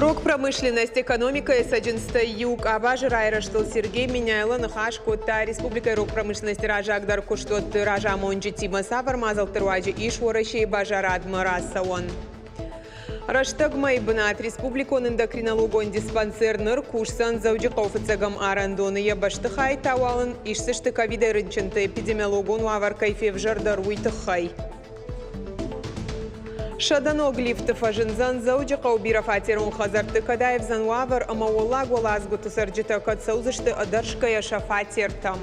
Рог промышленность экономикӕйы цӕджындзтӕй иу къабазы райрӕзтыл Сергей Меняйло ныхас кодта республикӕйы рог промышленности раззагдӕр куыстуӕтты разамонджытимӕ. Цавӕр мадзӕлтты руаджы ис Уӕрӕсейы базарадмӕ рацӕуӕн? Рӕстӕгмӕйы бынат республикон эндокринологон диспансер ныр кусдзӕн Дзӕуджыхъӕуы фыццӕгӕм арӕндоны. Йӕ бӕстыхайы та уал ын исдзысты ковидӕй рынчынты эпидемиологон уавӕр кӕй февзӕрдӕр, уый тыххӕй. 100 ног лифты фӕзындзӕн Дзӕуджыхъӕуы бирӕфатерон хӕдзӕртты. Кӕд аивдзӕн уавӕр ӕмӕ уӕллаг уӕладзгуыты цӕрджытӕ кӕд цӕудзысты ӕдӕрсгӕйӕ сӕ фатертӕм?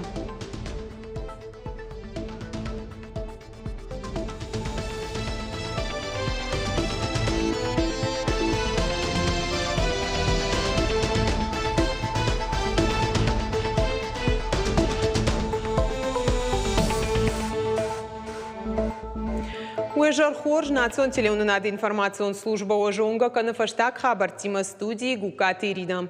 Уе зӕр хорз, национ телеуынынады информацион службӕ уӕ зонгӕ кӕны фӕстаг хабӕрттимӕ студийы Гугкаты Иринӕ.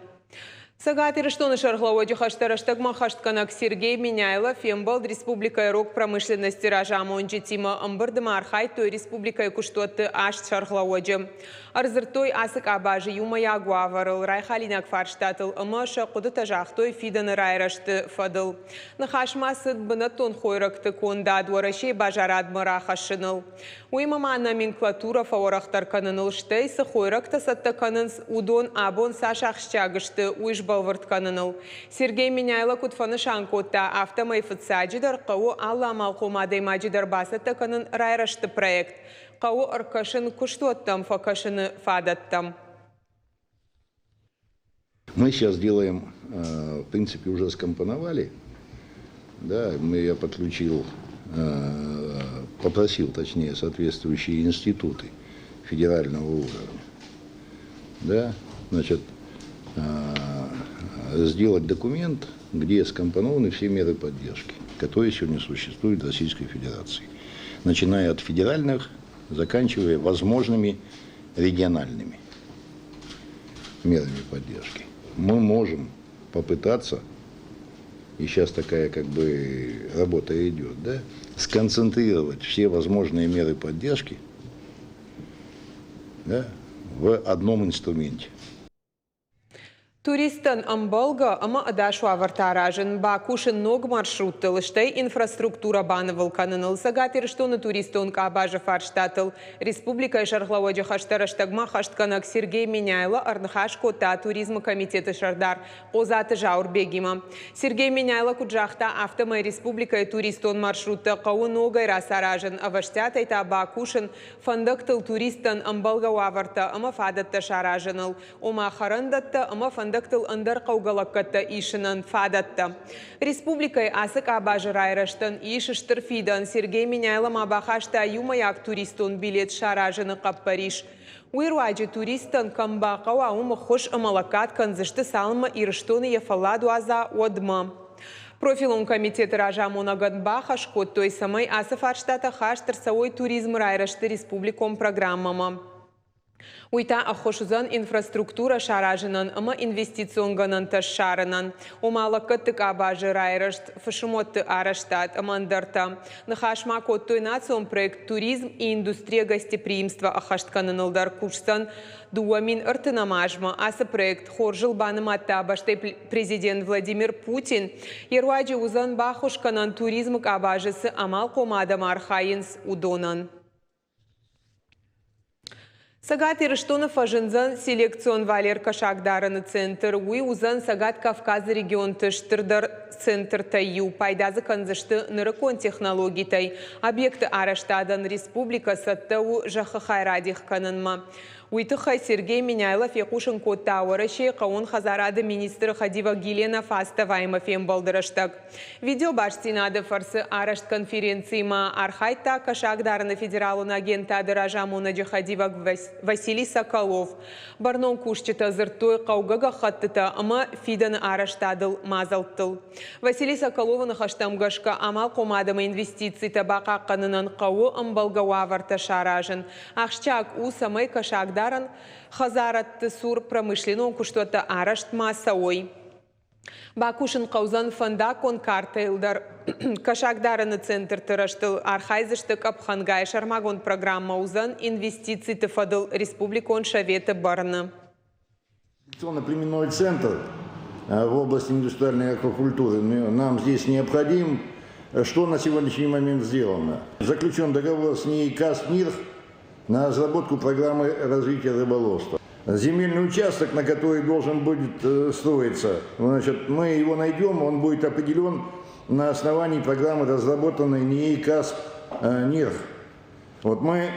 Цӕгат Ирыстоны сӕргълӕууӕджы хӕстӕ рӕстӕгмӕ хӕстгӕнӕг Сергей Меняйло фембӕлд республикӕйы рог промышленности разамонджытимӕ. Ӕмбырды ма архайдтой республикӕйы куыстуӕтты аст сӕргълӕууӕджы. Ӕрдзырдтой ацы къабазы иумӕйаг уавӕрыл, райхалинаг фарстатыл ӕмӕ сӕ хъуыдытӕ загътой фидӕны райрӕзты фӕдыл. Ныхас ма цыд бынӕттон хойрӕгты кондад Уӕрӕсейы базарадмӕ рахӕссыныл. Уыимӕ ма номенклатурӕ фӕуӕрӕхдӕр кӕныныл, стӕй цы хойрӕгтӕ цӕттӕ кӕнынц, уыдон абон цас ахсджиаг сты, уый сбӕлвырд кӕныныл. Сергей Меняйло куыд фӕнысан кодта, афтӕмӕй фыццаджыдӕр хъӕуы алы амалхъом адӕймаджы дӕр бацӕттӕ кӕнын райрӕзты проект. Хъӕуы ӕркӕсын куыстуӕттӕм фӕкӕсыны фадӕттӕм. Мы сейчас делаем, в принципе, уже скомпоновали. Да, мы я подключил, попросил, точнее, соответствующие институты федерального уровня. Да, значит, сделать документ, где скомпонованы все меры поддержки, которые сегодня существуют в Российской Федерации, начиная от федеральных, заканчивая возможными региональными мерами поддержки. Мы можем попытаться, и сейчас такая как бы работа идет, да, сконцентрировать все возможные меры поддержки, да, в одном инструменте. Туристтӕн ӕмбӕлгӕ ӕмӕ ӕдас уавӕртӕ аразын, бакусын ног маршруттыл, стӕй инфраструктурӕ банывыл кӕныныл Цӕгат Ирыстоны туристон къабазы фарстатыл республикӕйы сӕргълӕууӕджы хӕстӕ рӕстӕгмӕ хӕстгӕнӕг Сергей Меняйло ӕрныхас кодта туризмы комитеты сӕрдар Хъодзаты Зауырбегимӕ. Сергей Меняйло куыд загъта, афтӕмӕй республикӕйы туристон маршруттӕ хъӕуы ногӕй рацаразын, ӕвӕстиатӕй та бакусын фӕндӕгтыл туристтӕн ӕмбӕлгӕ уавӕртӕ ӕмӕ фадӕттӕ саразыныл. Ома хӕрӕндӕттӕ ӕмӕ фӕндӕгтыл ӕндӕр хъӕугӕ лӕггӕдтӕ исынӕн фадӕттӕ. Республикӕйы ацы къабазы райрӕзтӕн ис стыр фидӕн. Сергей Меняйло ма бахаста иумӕйаг туристон билет саразыны хъӕппӕрис. Уый руаджы туристтӕн кӕм бахъӕуа, уым ӕххуыс ӕмӕ лӕггад кӕндзысты, цалынмӕ Ирыстоны йӕ фӕллад уадза, уӕдмӕ. Профилон комитеты разамонӕгӕн бахӕс кодтой, цӕмӕй ацы фарстатӕ хаст ӕрцӕуой туризмы райрӕзты республикон программӕмӕ. Уый та ӕххуыс уыдзӕн инфраструктурӕ саразынӕн ӕмӕ инвестицион гӕнӕнтӕ ссарынӕн, ома лӕггӕдты къабазы райрӕзт, фысымуӕтты арӕзтад ӕмӕ ӕндӕртӕ. Ныхас ма кодтой национ проект «Туризм и индустрия гостеприимства» ӕххӕст кӕныныл дӕр кусдзӕн 2030 азмӕ. Ацы проект хорзыл банымадта бӕстӕйы президент Владимир Путин. Йе руаджы уыдзӕн баххуыс кӕнӕн туризмы къабазы цы амалхъом адӕм архайынц, уыдонӕн. Цӕгат Ирыстоны фӕзындзӕн селекцион валер кӕсагдарыны центр. Уый уыдзӕн Цӕгат Кавказы регионты стырдӕр центртӕй иу. Пайда дзы кӕндзысты нырыккон технологитӕй. Объекты арӕзтадӕн республикӕ цӕттӕ у зӕххы хай радих кӕнынмӕ. Уый тыххӕй Сергей Меняйло фехъусын кодта Уӕрӕсейы хъӕууон хӕдзарады министры хӕдивӕг Елена Фастоваимӕ фембӕлды рӕстӕг. Видеобастдзинады фӕрцы арӕзт конференцийы ма архайдта кӕсагдарыны федералон агентады разамонӕджы хӕдивӕг Василий Соколов. Бӕрнон кусджытӕ дзырдтой хъӕугӕ гӕххӕттытӕ ӕмӕ фидӕны арӕзтадыл мадзӕлттыл. Василий Соколовы ныхӕстӕм гӕсгӕ амалхъом адӕмы инвестицитӕ бахъахъхъӕнынӕн хъӕуы ӕмбӕлгӕ уавӕртӕ саразын. Ахсджиаг у, цӕмӕй кӕсагдарӕн хӕдзарадты цур промышленнон куыстуӕттӕ арӕзт ма цӕуой. Бакусын хъӕудзӕн фӕндаггон картӕйыл дӕр. Кӕсагдарыны центрты рӕзтыл архайдзысты къӕпхӕнгай сӕрмагонд программӕ уыдзӕн инвестициты фӕдыл республикон советы бӕрны. Племенной центр в области индустриальной аквакультуры нам здесь необходим. Что на сегодняшний момент сделано? Заключен договор с НИИ НИРХ на разработку программы развития рыболовства. Земельный участок, на который должен будет строиться, значит, мы его найдем, он будет определен на основании программы, разработанной НИИ КАСП НИРХ. Вот мы,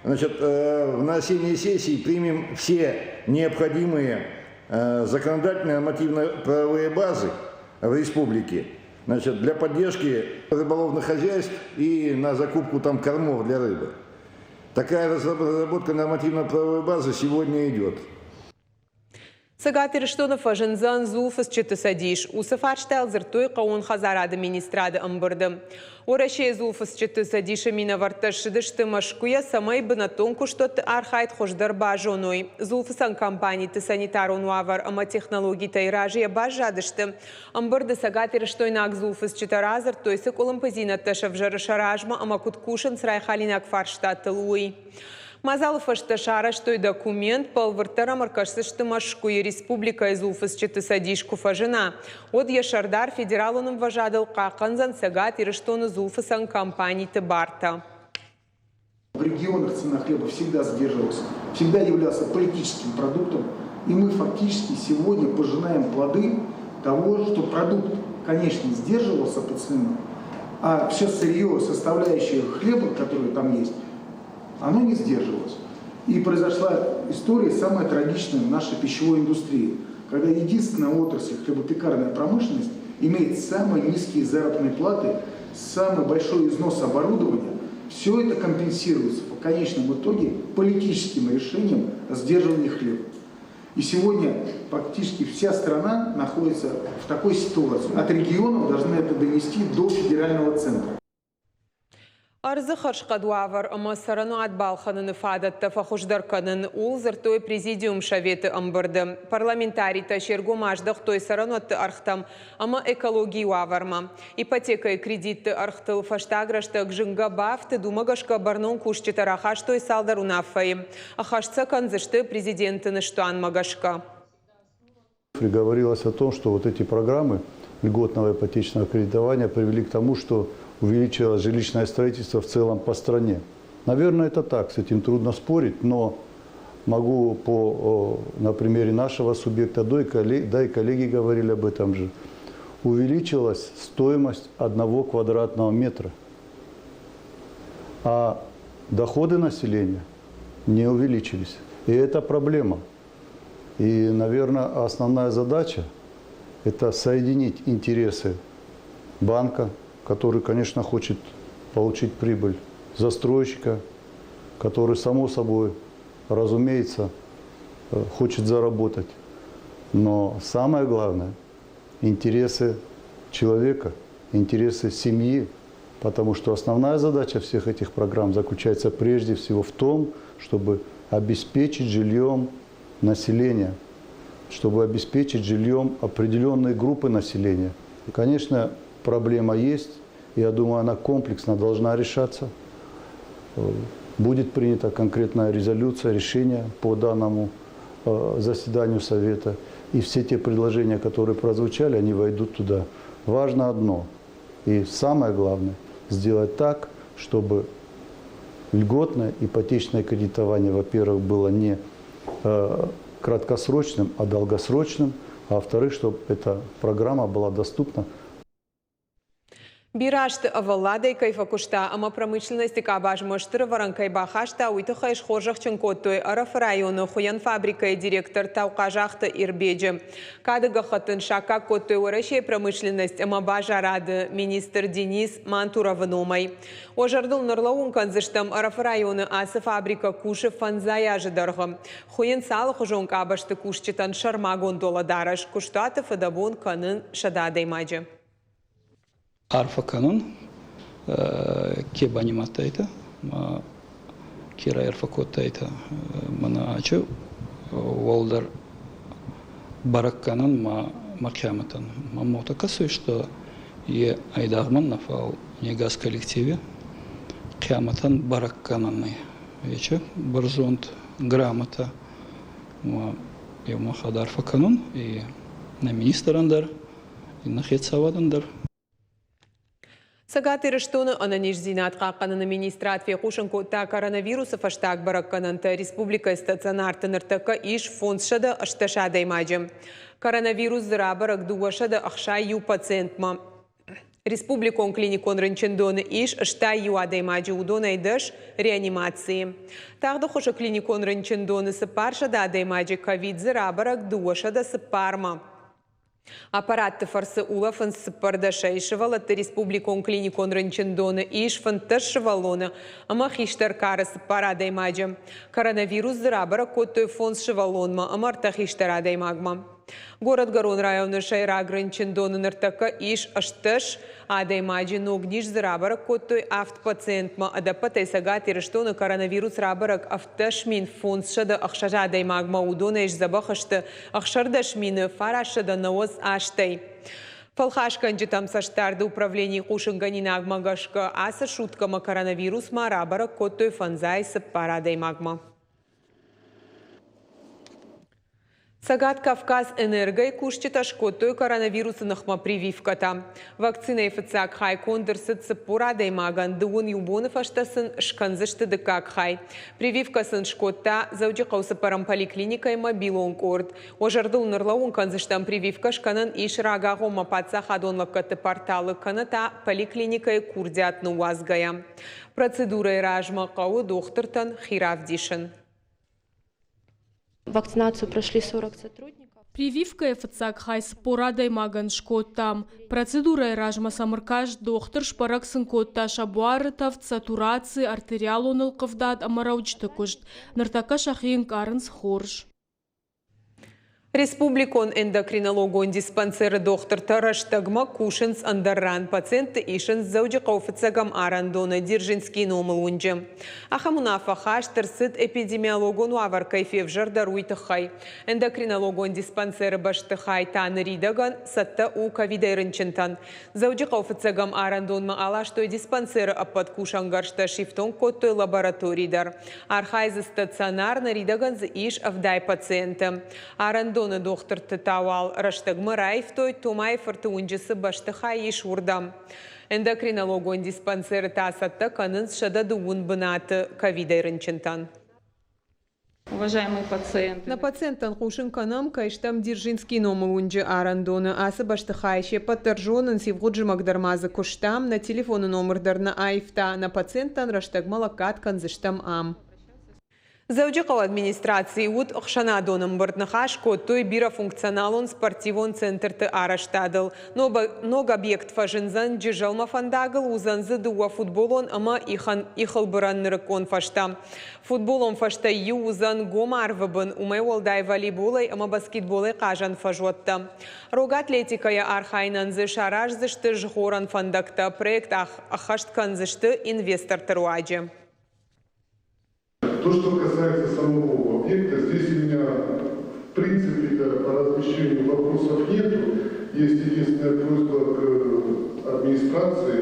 значит, на осенней сессии примем все необходимые законодательные нормативно-правовые базы в республике, значит, для поддержки рыболовных хозяйств и на закупку там кормов для рыбы. Такая разработка нормативно-правовой базы сегодня идет. Цӕгат Ирыстоны фӕзындзӕн дзулфыцджыты цӕдис. Уыцы фарстайыл дзырдтой хъӕууон хӕдзарады министрады ӕмбырды. Уӕрӕсейы дзулфыцджыты цӕдисы минӕвӕрттӕ ссыдысты Мӕскуыйӕ, цӕмӕй бынӕттон куыстуӕтты архайд хуыздӕр базоной. Дзулфыцӕн компаниты санитарон уавӕр ӕмӕ технологитӕй разыйӕ баззадысты. Ӕмбырды цӕгатирыстойнаг дзулфыцджытӕ радзырдтой, цы къуылымпыдзинӕдтӕ сӕвзӕры сӕ размӕ ӕмӕ куыд кусынц райхалинаг фарстатыл, уый. Мадзалы фӕстӕ сарӕзтой документ, бӕлвырддӕр ӕм ӕркӕсдзысты Мӕскуыйы. Республикӕйы дзулфыцджыты цӕдис куы фӕзына, уӕд йӕ сӕрдар федералон ӕмвӕзадыл хъахъхъӕндзӕн Цӕгат Ирыстоны дзулфыцӕн компаниты бартӕ. В регионах цена хлеба всегда сдерживалась, всегда являлся политическим продуктом. И мы фактически сегодня пожинаем плоды того, что продукт, конечно, сдерживался по ценам, а все сырье, составляющее хлеба, которое там есть, оно не сдерживалось. И произошла история, самая трагичная в нашей пищевой индустрии, когда единственная отрасль, хлебопекарная промышленность, имеет самые низкие заработные платы, самый большой износ оборудования. Все это компенсируется в конечном итоге политическим решением о сдерживании хлеба. И сегодня практически вся страна находится в такой ситуации. От регионов должны это донести до федерального центра. Ӕрдзы хӕрзхъӕд уавӕр ӕмӕ цӕрӕнуат балхӕныны фадӕттӕ фӕхуыздӕр кӕнын, ууыл дзырдтой президиум советы ӕмбырды. Парламентаритӕ се ргом аздӕхтой цӕрӕнуӕтты ӕргътӕм ӕмӕ экологийы уавӕрмӕ. Ипотекӕйы кредитты ӕргътыл фӕстаг рӕстӕг зынгӕ бафтыд, уымӕ гӕсгӕ бӕрнон кусджытӕ рахастой цалдӕр уынаффӕйы. Ӕххӕст сӕ кӕндзысты президенты ныстуанмӕ гӕсгӕ. Говорилось о том, что вот эти программы льготного ипотечного кредитования привели к тому, что увеличилось жилищное строительство в целом по стране. Наверное, это так, с этим трудно спорить, но могу на примере нашего субъекта, да и коллеги говорили об этом же, увеличилась стоимость одного квадратного метра, а доходы населения не увеличились. И это проблема. И, наверное, основная задача – это соединить интересы банка, который, конечно, хочет получить прибыль, застройщика, который, само собой, разумеется, хочет заработать. Но самое главное – интересы человека, интересы семьи, потому что основная задача всех этих программ заключается прежде всего в том, чтобы обеспечить жильем население, чтобы обеспечить жильем определенные группы населения. Конечно, проблема есть, я думаю, она комплексно должна решаться. Будет принята конкретная резолюция, решение по данному заседанию Совета. И все те предложения, которые прозвучали, они войдут туда. Важно одно, и самое главное, сделать так, чтобы льготное ипотечное кредитование, во-первых, было не краткосрочным, а долгосрочным, а во-вторых, чтобы эта программа была доступна. Бирӕ азты ӕвӕлладӕй кӕй фӕкуыста ӕмӕ промышленносты къабазмӕ стыр ӕвӕрӕн кӕй бахаста, уый тыххӕй схорзӕхджын кодтой Ӕрӕфы районы хуыйӕн фабрикӕйы директор Таухъазахты Ирбеджы. Кады гӕххӕтт ын саккаг кодтой Уӕрӕсейы промышленность ӕмӕ базарады министр Денис Мантуровы номӕй. Уӕ зӕрдыл ныр кӕндзыстӕм, Ӕрӕфы районы ацы фабрикӕ кусы 50 азы дӕргъы. Хуыйынц алыхуызон къабӕзты кусджытӕн сӕрмагонд уӕлӕдарӕс, куыстуаты фыдӕбон кӕны 100 адӕймаджы. Арфӕ кӕнун, ке банимадтайтӕ ма ке райарфӕ кодтайтӕ мӕнӕ ачи уӕлдӕр бӕрӕггӕнӕн ма мӕ хъиамӕтӕн. Мӕнмӕ уотӕ кӕсуй, что е айдагъ мӕн нӕ, фал не гас коллективи хъиамӕтӕн бӕрӕггӕнӕн ӕй. Ечи бӕрзонд грамота. Ма Еума хатт арфӕ кӕнун и нӕ министрӕн дӕр, и нӕ хецауадӕн дӕр. Цӕгат Ирыстоны ӕнӕниздзинад хъахъхъӕныны министрад фехъусын кодта коронавирусы фӕстаг бӕрӕггӕнӕнтӕ. Республикӕйы стационарты ныртӕккӕ ис 580 адӕймаджы. Коронавирус дзы рабӕрӕг 261 пациентмӕ. Республикон клиникон рынчындоны ис 61 адӕймаджы, уыдонӕй 10 реанимацийы. Тагъд ӕххуысы клиникон рынчындоны 400 адӕймаджы, ковид дзы рабӕрӕг 204-мӕ. Аппаратты фӕрцы улӕфынц 14-ӕй. Сывӕллӕтты республикон клиникон рынчындоны ис 15 сывӕллоны ӕмӕ хистӕр кары цыппар адӕймаджы. Коронавирус дзы рабӕрӕг кодтой фондз сывӕллонмӕ ӕмӕ ӕртӕ хистӕр адӕймагмӕ. Горӕтгӕрон районы сӕйраг рынчындоны ныртӕккӕ ис 18 адӕймаджы. Ног низ дзы рабӕрӕг кодтой авд пациентмӕ. Ӕдӕппӕтӕй Цӕгат Ирыстоны коронавирус рабӕрӕг 18506 адӕймагмӕ. Уыдонӕй сдзӕбӕх сты 16998-ӕй. Фӕлхасгӕнджытӕм цӕстдарды управленийы хъусынгӕнинагмӕ гӕсгӕ, ацы суткӕмӕ коронавирус ма рабӕрӕг кодтой 54 адӕймагмӕ. Цӕгат Кавказ Энергойы кусджытӕ скодтой коронавирусы ныхмӕ прививкӕтӕ. Вакцинӕйы фыццаг хай конд ӕрцыд 40 адӕймагӕн, дыууын иу боны фӕстӕ сын скӕндзысты дыккаг хай. Прививкӕ сын скодта Дзӕуджыхъӕуы цыппӕрӕм поликлиникӕйы мобилон къорд. Уӕ зӕрдыл ныр лӕууын кӕндзыстӕм, прививкӕ скӕнӕн ис рагагъоммӕ паддзахадон лӕггӕдты порталы кӕнӕ та поликлиникӕйы курдиат ныууадзгӕйӕ. Процедурӕйы размӕ хъӕуы дохтыртӕн хи равдисын. Вакцинацию прошли 40 сотрудников. Прививкӕйы фыццаг хай 40 адӕймагӕн скодтам. Процедурӕйы размӕ сӕм ӕркаст дохтыр, сбӕрӕг сын кодта сӕ буары тӕвд, сатураци, артериалон ӕлхъывдад ӕмӕ рӕуджыты куыст. Ныртӕккӕ сӕхи ӕнкъарынц хорз. Республикон эндокринологон диспансеры дохтыртӕ рӕстӕгмӕ кусынц ӕндӕр ран. Пациентты исынц Дзӕуджыхъӕуы фыццӕгӕм арӕндоны Дзержинскийы номыл уынджы. Ахӕм уынаффӕ хаст ӕрцыд, эпидемиологон уавӕр кӕй февзӕрдӕр, уый тыххӕй. Эндокринологон диспансеры бӕстыхай та ныридӕгӕн цӕттӕ у ковидӕй рынчынтӕн. Дзӕуджыхъӕуы фыццӕгӕм арӕндонмӕ аластой диспансеры ӕппӕт кусӕнгӕрзтӕ, сифтонг кодтой лаборатори дӕр. Архайы дзы стационар, ныридӕгӕн дзы ис 70 пациенты. Арӕндоны дохтырты та уал рӕстӕгмӕ раивтой, Томайы-фырты уынджы цы бӕстыхай ис, уырдӕм. Эндокринологон диспансеры та цӕттӕ кӕнынц 120 бынаты ковидӕй рынчынтӕн. Уважаемые пациенты. Нӕ пациенттӕн хъусын кӕнӕм, кӕй стӕм Дзержинскийы номыл уынджы арӕндоны. Ацы бӕстыхай се ппӕт дӕр зонынц, ивгъуыд зымӕг дӕр ма дзы куыстам, нӕ телефоны номыр дӕр нӕ аивта. Нӕ пациенттӕн рӕстӕгмӕ лӕггад кӕндзыстӕм ам. Дзӕуджыхъӕуы администрацийы уыд ӕхсӕнадон ӕмбырд. Ныхас кодтой бирӕфункционалон спортивон центрты арӕзтадыл. Ног объект фӕзындзӕн Джызӕлмӕ фӕндагыл, уыдзӕн дзы дыууӕ футболон ӕмӕ ихылбырӕн нырыккон фӕзтӕ. Футболон фӕзтӕй иу уыдзӕн гом арвы бын, уымӕй уӕлдай волейболӕй ӕмӕ баскетболӕй хъазӕн фӕзуӕттӕ. Рог атлетикӕйӕ архайынӕн дзы сараздзысты згъорӕн фӕндӕгтӕ. Проект ӕххӕст кӕндзысты инвесторты руаджы. То, что касается самого объекта, здесь у меня в принципе по размещению вопросов нету. Есть единственная просьба к администрации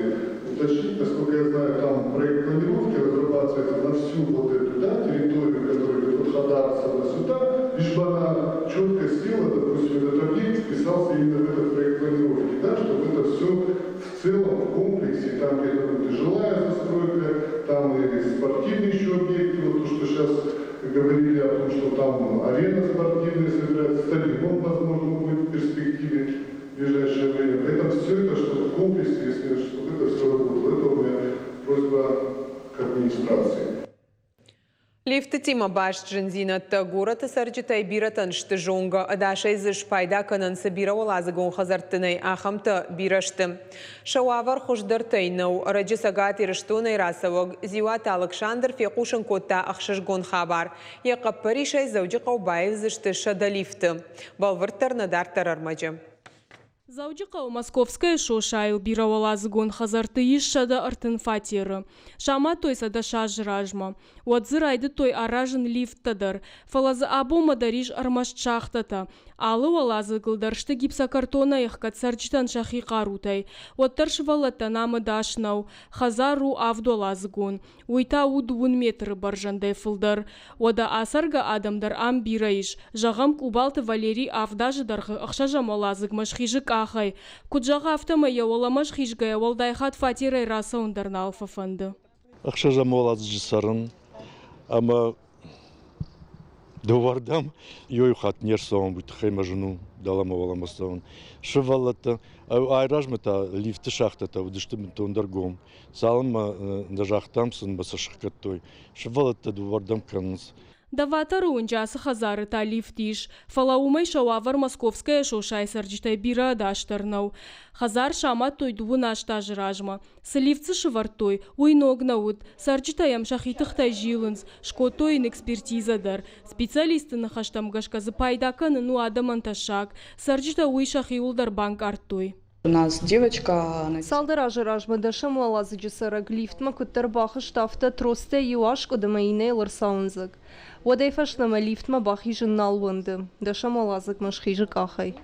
уточнить, насколько я знаю, там проект планировки разрабатывается на всю вот эту, да, территорию, которая идет от Хадарцева сюда, лишь бы она четко села, допустим, этот объект вписался именно в этот проект планировки, да, чтобы это все в целом, в комплексе, там где-то будет и жилая застройка, там и спортивные еще объекты, вот то, что сейчас говорили о том, что там арена спортивная собирается, стадион, возможно, будет в перспективе в ближайшее время. Поэтому все это, чтобы в комплексе, если чтобы это все работало, это у меня просьба к администрации. Лифтытимӕ баст зындзинӕдтӕ горӕты цӕрджытӕй бирӕтӕн сты зонгӕ. Ӕдасӕй дзы спайда кӕнӕн цы бирӕуӕладзыгон хӕдзӕртты нӕй, ахӕмтӕ бирӕ сты. Сӕ уавӕр хуыздӕртӕй нӕу. Ӕрӕджы Цӕгат Ирыстонӕй рацӕуӕг Дзиуаты Алыксандр фехъусын кодта ӕхсызгон хабар. Йӕ хъӕппӕрисӕй Дзӕуджыхъӕу баивдзысты 100 лифты. Бӕлвырддӕр нӕ дарддӕр ӕрмӕджы. Дзӕуджыхъӕуы Московская сосайыл бирӕуӕладзыгон хӕдзӕртты ис 130 фатеры. Самадтой сӕ дӕс азы размӕ. Уӕд дзы райдыдтой аразын лифттӕ дӕр. Фӕлӕ дзы абонмӕ дӕр ис ӕрмӕст шахтӕтӕ. Алы уӕладзыгыл дӕр сты гипсокартонӕй ӕхгӕд цӕрджытӕн сӕхи хъарутӕй. Уӕддӕр сывӕллӕттӕн ам ӕдас нӕу. Хӕдзар у авдуӕладзыгон. Уый та у дыууын метры бӕрзӕндӕй фылдӕр. Уӕдӕ ацӕргӕ адӕм дӕр ам бирӕ ис. Зӕгъӕм, Къубалты Валерий авд азы дӕргъы ӕхсӕзӕм уӕладзыгмӕ схизы къахӕй. Куыд зӕгъы, афтӕмӕй йӕ уӕлӕмӕ схизгӕйӕ уӕлдай хатт фатерӕй рацӕуын дӕр нал фӕфӕнды. Ӕхсӕзӕм уӕладзыджы цӕрын ӕмӕ дыууӕрдӕм иу хатт не рцӕуӕм, уый тыххӕй мӕ зын у дӕлӕмӕ-уӕлӕмӕ цӕуын. Сывӕллӕттӕ айразмӕ та лифты шахтӕтӕ уыдысты бынтондӕр гом. Цалынмӕ нӕ загътам сын, мӕ сӕ сыхгӕдтой. Сывӕллӕттӕ дыууӕрдӕм кӕнынц. Доваторы уынджы ацы хӕдзары та лифт ис, фӕлӕ уымӕй сӕ уавӕр Московская сосайы цӕрджытӕй бирӕ ӕдасдӕр нӕу. Хӕдзар самадтой дыууын аст азы размӕ. Цы лифт дзы сывӕрдтой, уый ног нӕ уыд. Цӕрджытӕ йӕм сӕхи тыхтӕй зилынц, скодтой йын экспертизӕ дӕр. Специалистты ныхӕстӕм гӕсгӕ дзы пайда кӕнын у адӕмӕн тӕссаг. Цӕрджытӕ уый сӕхиуыл дӕр банкъардтой. У нас девочка, она Цалдӕр азы размӕ дӕсӕм уӕладзыджы цӕрӕг лифтмӕ куыддӕр бахызт, афтӕ тростӕй иу аскъуыд ӕмӕ иннӕйыл ӕрцауындзӕг. Уӕдӕй фӕстӕмӕ лифтмӕ бахизын нал уӕнды. Дӕсӕм уӕладзыгмӕ схизы къахӕй.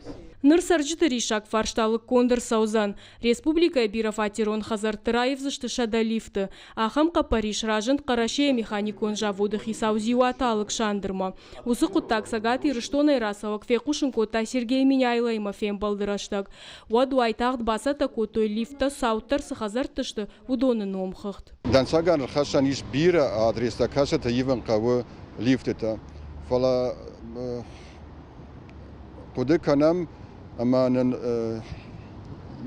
Ныр цӕрджыты риссаг фарста лыггонд ӕрцӕудзӕн. Республикӕйы бирӕфатерон хӕдзӕртты раивдзысты 100 лифты. Ахӕм хъӕппӕрис разынд Хъӕрӕсейы механикон заводы хицау Дзиуаты Алыксандрмӕ. Уыцы хъуыддаг Цӕгат Ирыстонӕй рацӕуӕг фехъусын кодта Сергей Меняйлоимӕ фембӕлды рӕстӕг. Уӕд уайтагъд бацӕттӕ кодтой лифттӕ цауддӕр цы хӕдзӕртты сты, уыдоны номхыгъд. Дӕнцӕгӕн ӕрхӕссӕн ис бирӕ адрестӕ, кӕцыты ивын хъӕуы лифтытӕ. Фӕлӕ хъуыды кӕнӕм ӕмӕ нын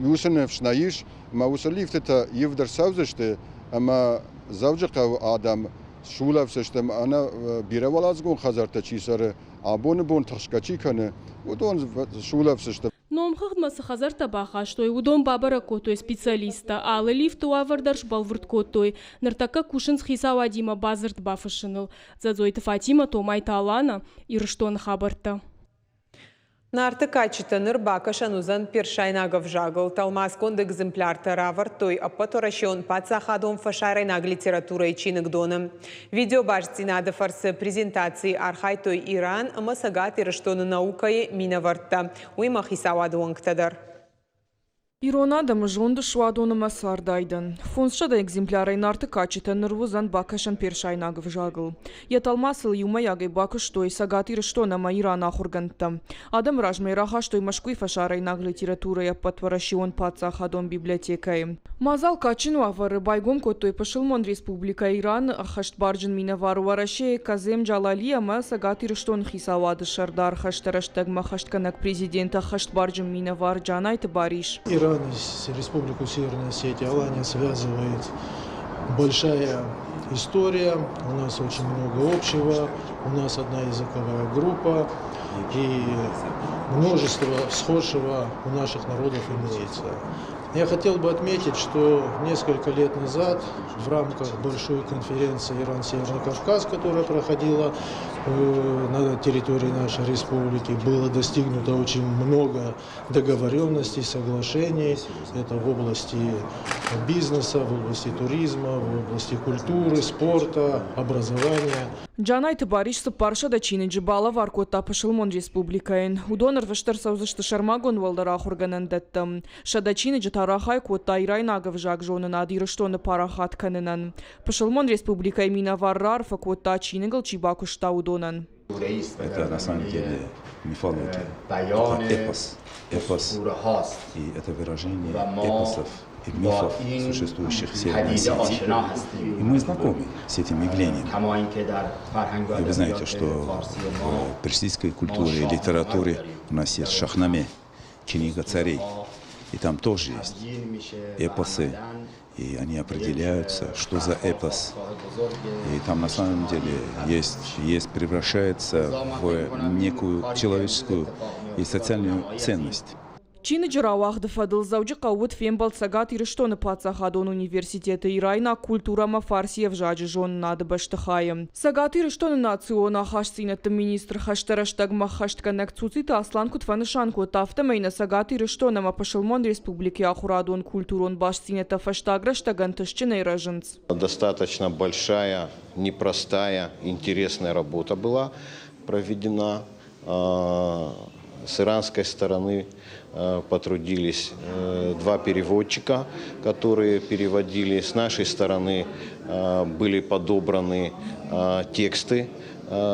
уыцы ныфс нӕ ис, ӕмӕ уыцы лифтытӕ ивд ӕрцӕудзысты ӕмӕ Дзӕуджыхъӕуы адӕм сулӕфдзысты ӕнӕ бирӕуӕладзыгон хӕдзӕрттӕ чи цӕры, абоны бон тыхсгӕ чи кӕны, уыдон сулӕфдзысты. Номхыгъдмӕ цы хӕдзӕрттӕ бахастой, уыдон бабӕрӕг кодтой специалисттӕ. Алы лифты уавӕр дӕр сбӕлвырд кодтой. Ныртӕккӕ кусынц хицауадимӕ бадзырд бафыссыныл. Дзӕдзойты Фатимӕ, Томайты Алана, Ирыстоны хабӕрттӕ. Нарты кадджытӕ ныр бакӕсӕн уыдзӕн персайнаг ӕвзагыл. Тӕлмацгонд экземпляртӕ равӕрдтой Ӕппӕтуӕрӕсеон паддзахадон фӕсарӕйнаг литературӕйы чиныгдоны. Видеобастдзинады фӕрцы презентацийы архайдтой Иран ӕмӕ Цӕгат Ирыстоны наукӕйы минӕвӕрттӕ, уыимӕ хицауады уӕнгтӕ дӕр. Ирон адӕмы зонды суадон ӕмӕ цардайдӕн. 500 экземплярӕй Нарты кадджытӕ ныр уыдзӕн бакӕсӕн персайнаг ӕвзагыл. Йӕ тӕлмацыл иумӕйагӕй бакуыстой Цӕгат Ирыстон ӕмӕ Ираны ахуыргӕндтӕ. Адӕмы размӕ рахастой Мӕскуыйы фӕсарӕйнаг литературӕйы ӕппӕтуӕрӕсеон паддзахадон библиотекӕйы. Мадзал кадджын уавӕры байгом кодтой Пысылмон Республикӕ Ираны ӕххӕстбарджын минӕвар Уӕрӕсейы Казем Джалали ӕмӕ Цӕгат Ирыстоны хицауады сӕрдар хӕсты рӕстӕгмӕ ӕххӕстгӕнӕг президенты ӕххӕстбарджын минӕвар Джанайты Барис. Иран и Республику Северная Осетия, Алания связывает большая история, у нас очень много общего, у нас одна языковая группа и множество схожего у наших народов имеется. Я хотел бы отметить, что несколько лет назад в рамках большой конференции «Иран-Северный Кавказ», которая проходила на территории нашей республики, было достигнуто очень много договоренностей, соглашений. Это в области бизнеса, в области туризма, в области культуры, спорта, образования. Джанайты Барис 400 чиныджы балӕвар кодта Пысылмон республикӕйӕн. Уыдон ӕрвыст ӕрцӕудзысты сӕрмагонд уӕлдӕр ахуыргӕнӕндӕттӕм. 100 чиныджы та рахай кодта ирайнаг ӕвзагзонынад Ирыстоны парахат кӕнынӕн. Пысылмон республикӕйы минӕвар раарфӕ кодта, чиныгыл чи бакуыста, уыдонӕн. Это на самом деле мифология, это эпос, эпос, и это выражение эпосов и мифов, существующих в Северной Осетии. И мы знакомы с этим явлением. И вы знаете, что в персидской культуре и литературе у нас есть Шахнаме, книга царей. И там тоже есть эпосы, и они определяются, что за эпос. И там на самом деле есть превращается в некую человеческую и социальную ценность. Чиныджы рауагъды фӕдыл Дзӕуджыхъӕуы уыд фембӕлд Цӕгат Ирыстоны паддзахадон университеты ирайнаг культурӕ ӕмӕ фарси ӕвзаджы зонынады бӕстыхайы. Цӕгат Ирыстоны национ ахастдзинӕдты министр хӕсты рӕстӕгмӕ ӕххӕстгӕнӕг Цуциты Аслан куыд фӕнысан кодта, афтӕмӕй нӕ Цӕгат Ирыстон ӕмӕ Пысылмон республикӕйы ахуырадон-культурон бастдзинӕдтӕ фӕстаг рӕстӕг ӕнтыстджынӕй рӕзынц. Достаточно большая, непростая, интересная работа была проведена. С иранской стороны потрудились два переводчика, которые переводили. С нашей стороны были подобраны тексты,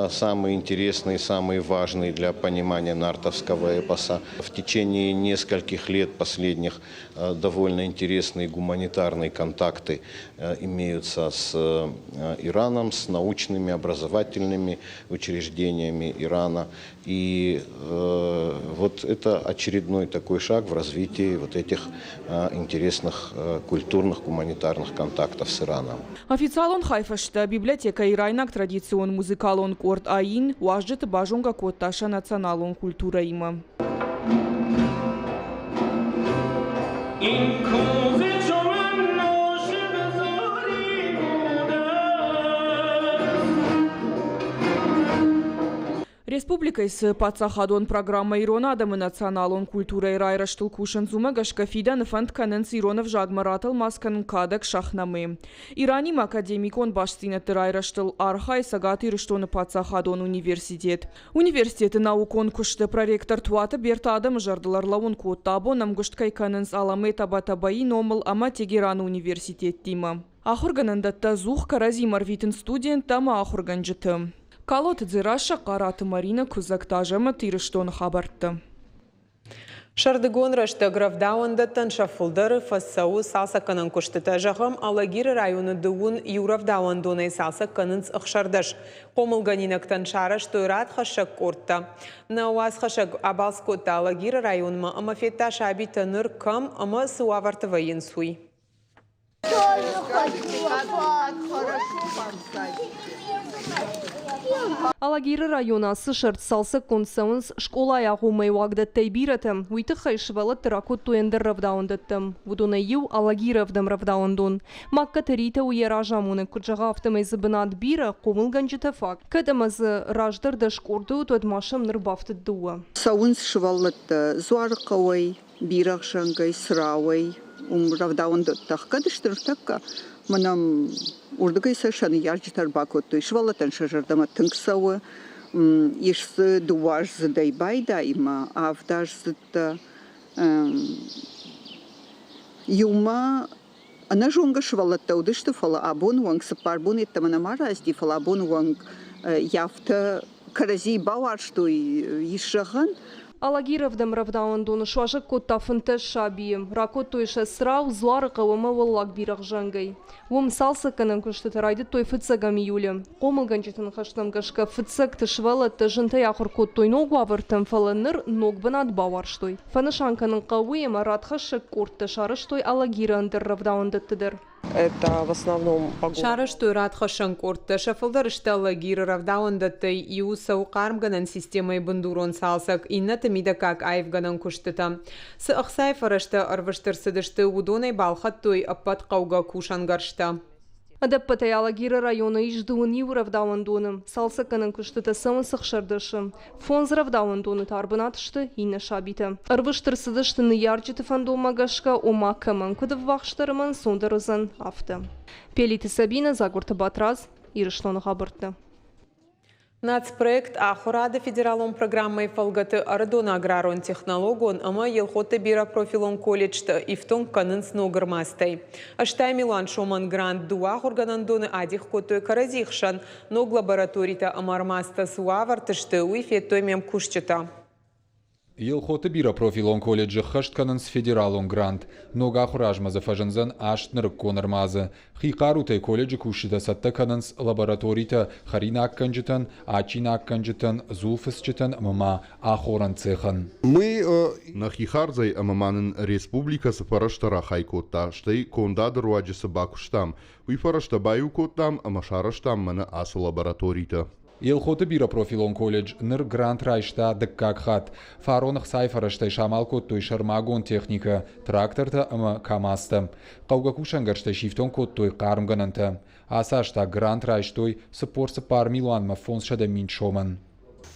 самые интересные, самые важные для понимания нартовского эпоса. В течение нескольких лет последних довольно интересные гуманитарные контакты имеются с Ираном, с научными, образовательными учреждениями Ирана. И вот это очередной такой шаг в развитии вот этих интересных культурных, гуманитарных контактов с Ираном. Официалон хайы фӕстӕ библиотекӕйы ирайнаг традицион музыкалон къорд Аин уазджыты базонгӕ кодта сӕ националон культурӕимӕ. Республикӕйы цы паддзахадон программӕ ирон адӕмы националон культурӕйы райрӕзтыл кусынц, уымӕ гӕсгӕ фидӕны фӕнд кӕнынц ирон ӕвзагмӕ ратӕлмац кӕнын кадӕг Шахнаме. Иранимӕ академикон бастдзинӕдты райрӕзтыл архайы Цӕгат Ирыстоны паддзахадон университет. Университеты наукон куысты проректор Туаты Берта адӕмы зӕрдыл ӕрлӕууын кодта, абон ӕмгуыст кӕй кӕнынц Аламе Табатабайы номыл ӕмӕ Тегераны университеттимӕ. Ахуыргӕнӕндӕттӕ ӕдзух кӕрӕдзимӕ ӕрвитынц студенттӕ ӕмӕ ахуыргӕнджыты. Калоты Дзерассӕ, Хъараты Маринӕ, Куыдзӕгты Азӕмӕт, Ирыстоны хабӕрттӕ. Сӕрдыгон рӕстӕг рӕвдауӕндӕттӕн сӕ фылдӕры фӕцӕуы цалцӕггӕнӕн куыстытӕ. Зӕгъӕм, Алагиры районы дыууын иу рӕвдауӕндонӕй цалцӕг кӕнынц 16. Хъомылгӕнинӕгтӕн сарӕзтой радхӕссӕг къордтӕ. Нӕ уацхӕссӕг абалц кодта Алагиры районмӕ ӕмӕ федта сабитӕ ныр кӕм ӕмӕ цы уавӕрты вӕййынц, уый. Алагиры районы ацы сӕрд цалцӕггонд цӕуынц скъолайы агъоммӕйы уагдӕттӕй бирӕтӕ. Уый тыххӕй сывӕллӕтты ракодтой ӕндӕр рӕвдауӕндӕттӕм. Уыдонӕй иу Алагиры ӕвдӕм рӕвдауӕндон. Магкаты Ритӕ у йӕ разамонӕг, куыд зӕгъы, афтӕмӕй дзы бынат бирӕ, хъомылгӕнджытӕ фаг. Кӕд ӕмӕ дзы раздӕр дӕс къорды уыд, уӕд ма сӕм ныр бафтыд дыууӕ. Цӕуынц сывӕллӕттӕ Дзуарыхъӕуӕй, бирӕгъзӕнгӕй, Црауӕй, уым рӕвдауӕндӕттӕ ӕхгӕд сты ныртӕккӕ. Мӕнӕ уырдыгӕй сӕ сӕ ныййарджытӕ ӕрбакодтой. Сывӕллӕттӕн сӕ зӕрдӕмӕ тынг цӕуы. Ис дзы дыууӕаздзыдӕй байдайынмӕ, авдаздзыдтӕ. Иумӕ ӕнӕзонгӕ сывӕллӕттӕ уыдысты, фӕлӕ абоны онг цыппар боны йеддӕмӕ нӕма рацыди, фӕлӕ абоны онг афтӕ кӕрӕдзийы бауарзтой, ис зӕгъӕн. Алагиры ӕвдӕм рӕвдауӕндоны суазӕг кодта 15 сабийы. Ракодтой сӕ Црау, Дзуарыхъӕу ӕмӕ Уӕллаг Бирӕгъзӕнгӕй. Уым цалцӕггӕнӕн куыстытӕ райдыдтой фыццӕгӕм июлы. Хъомылгӕнджыты ныхӕстӕм гӕсгӕ, фыццӕгты сывӕллӕттӕ зынтӕй ахуыр кодтой ног уавӕртӕм, фӕлӕ ныр ног бынат бауарзтой. Фӕнысан кӕнын хъӕуы, ӕмӕ радхӕссӕг къордтӕ сарӕзтой Алагиры ӕндӕр рӕвдауӕндӕтты дӕр. Это в основном по Сарӕзтой радхӕссӕн къордтӕ, сӕ фылдӕр сты Алагиры рӕвдауӕндӕттӕй иу цӕуы хъармгӕнӕн системӕйы бындурон цалцӕг, иннӕты мидӕггаг аивгӕнӕн куыстытӕ. Цы ӕхцайы фӕрӕзтӕ ӕрвыст ӕрцыдысты, уыдонӕй балхӕдтой ӕппӕт хъӕугӕ кусӕнгӕрзтӕ. Ӕдӕппӕтӕй Алагиры районы ис дыууын иу рӕвдауӕндоны. Цалцӕггӕнӕн куыстытӕ цӕуынц 16-ы. Фондз рӕвдауӕндоны та ӕрбынат сты иннӕ сабитӕ. Ӕрвыст ӕрцыдысты ныййарджыты фӕндонмӕ гӕсгӕ, ома кӕмӕн куыд ӕввахсдӕр ӕмӕ ӕнцондӕр уыдзӕн, афтӕ. Пелиты Сабинӕ, Дзагуырты Батрадз, Ирыстоны хабӕрттӕ. Нацпроект Ахуырады федералон программӕйы фӕлгӕты Ӕрыдоны аграрон-технологон ӕмӕ Елхотты бирӕпрофилон колледжты ифтонг кӕнынц ног ӕрмадзтӕй. 80 милуан сомӕн грант дыууӕ ахуыргӕнӕндоны адих кодтой кӕрӕдзи хсӕн. Ног лабораторитӕ ӕмӕ ӕрмадзтӕ цы уавӕрты сты, уый федтой ме мкусджытӕ. Елхоты бирӕпрофилон колледжы ӕххӕст кӕнынц федералон грант. Ног ахуыры азмӕ дзы фӕзындзӕн аст нырыккон ӕрмадзы. Хи хъарутӕй колледжы кусджытӕ цӕттӕ кӕнынц лабораторитӕ хӕринаггӕнджытӕн, адджинаггӕнджытӕн, дзулфыцджытӕн ӕмӕ ма ахорӕн цехӕн. Нӕхи хардзӕй ӕмӕ ма нын республикӕ цы фӕрӕзтӕ рахай кодта, стӕй кондады руаджы цы бакуыстам, уый фӕрӕзтӕ баиу кодтам ӕмӕ сарӕзтам мӕнӕ ацы лабораторитӕ. Елхоты бирӕпрофилон колледж ныр грант райста дыккаг хатт. Фарон ӕхцайы фӕрӕзтӕй самал кодтой сӕрмагонд техникӕ, трактортӕ ӕмӕ КАМАЗтӕ. Хъӕугӕ кусӕнгӕрзтӕй сифтонг кодтой хъармгӕнӕнтӕ. Ацы аз та грант райстой 44 милуанмӕ 500 мин сомӕн.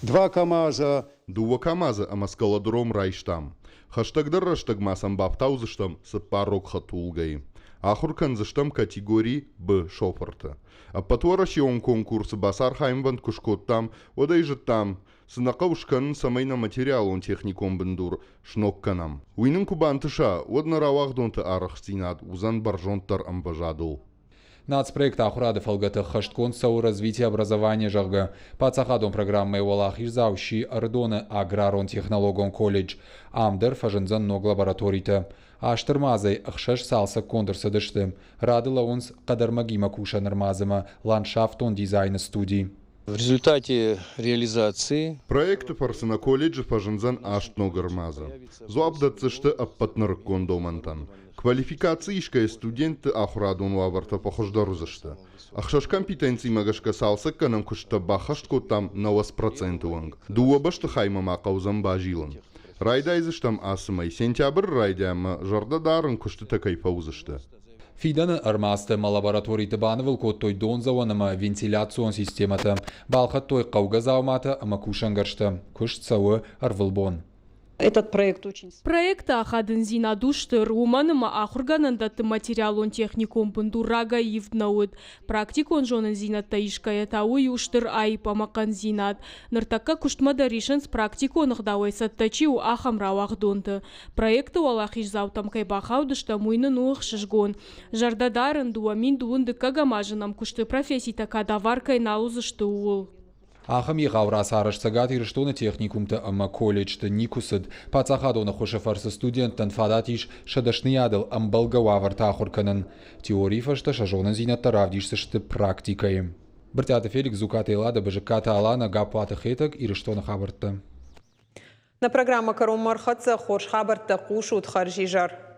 Два КАМАЗа. Дыууӕ КАМАЗы ӕмӕ скалодром райстам. Хӕстӕгдӕр рӕстӕг ма сӕм бафтаудзыстӕм цыппар рог хӕдтулгӕйы. Ахуыр кӕндзыстӕм категори Б шофырты. Ӕппӕтуӕрӕсеон конкурсы бацархайынвӕнд куы скодтам, уӕд ӕй зыдтам, цы нӕ хъӕуы скӕнын, цӕмӕй нӕ материалон-техникон бындур сног кӕнӕм. Уый нын куы бантыса, уӕд нӕ рауагъдонты арӕхстдзинад уыдзӕн бӕрзонддӕр ӕмвӕзадыл. Нацпроект ахуырады фӕлгӕты ӕххӕстгонд цӕуы «Развитие образования», зӕгъгӕ, паддзахадон программӕйы уӕлахиздзау сси Ӕрыдоны аграрон-технологон колледж. Ам дӕр фӕзындзӕн ног лабораторитӕ. Аст ӕрмадзӕй ӕхсӕз цалцӕггонд ӕрцыдысты. Рады лӕууынц хъӕдӕрмӕгимӕ кусӕн ӕрмадз ӕмӕ ландшафтон дизайны студи. В результате реализации Проекты фӕрцы нӕ колледжы фӕзындзӕн аст ног ӕрмадзы. Дзуапп дӕтдзысты ӕппӕт нырыккон домӕнтӕн. Квалификаци исгӕйӕ студентты ахуырадон уавӕртӕ фӕхуыздӕр уыдзысты. Ӕхсӕз компетенцимӕ гӕсгӕ цалцӕггӕнӕн куысттӕ баххӕст кодтам 90% онг. Дыууӕ бӕстыхаймӕ ма хъӕудзӕн базилын. Райдайдзыстӕм ацы мӕй сентябры райдианмӕ зӕрдӕ дарын куыстытӕ кӕй фӕуыдзысты. Фидӕны ӕрмадзтӕ ӕмӕ лабораториты банывыл кодтой дондзӕуӕн ӕмӕ вентиляцион системӕтӕ, балхӕдтой хъӕугӕ дзауматӕ ӕмӕ кусӕнгӕрзтӕ. Куыст цӕуы ӕрвылбон. Этот проект очень... Проекты ахадындзинад у стыр, уымӕн ӕмӕ ахуыргӕнӕндӕтты материалон-техникон бындур рагӕй ивд нӕ уыд. Практикон зонындзинӕдтӕ исгӕйӕ та уый у стыр аипп ӕмӕ хъӕндзинад. Ныртӕккӕ куыстмӕ дӕр исынц практикон ӕгъдауӕй цӕттӕ чи у, ахӕм рауагъдонты. Проекты уӕлахиздзаутӕм кӕй бахаудыстӕм, уый нын у ӕхсызгон. Зӕрдӕ дарын, 2002 дыккӕгӕм азы нӕм куысты професситӕ кадавар кӕй нал уыдзысты, ууыл. Ахӕм егъау рацарӕзт Цӕгат Ирыстоны техникумтӕ ӕмӕ колледжты никуы цыд. Паддзахадон ӕххуысы фӕрцы студенттӕн фадат ис сӕ дӕсныйадыл ӕмбӕлгӕ уавӕрты ахуыр кӕнын. Теорийы фӕстӕ сӕ зонындзинӕдтӕ равдисдзысты практикӕйы. Брытъиаты Феликс, Дзукъаты Эллада, Бызыккаты Алана, Гаппуаты Хетӕг, Ирыстоны хабӕрттӕ. Нӕ программӕ кӕронмӕ ӕрхӕццӕ. Хорз хабӕрттӕ хъусут. Хӕрзизӕр.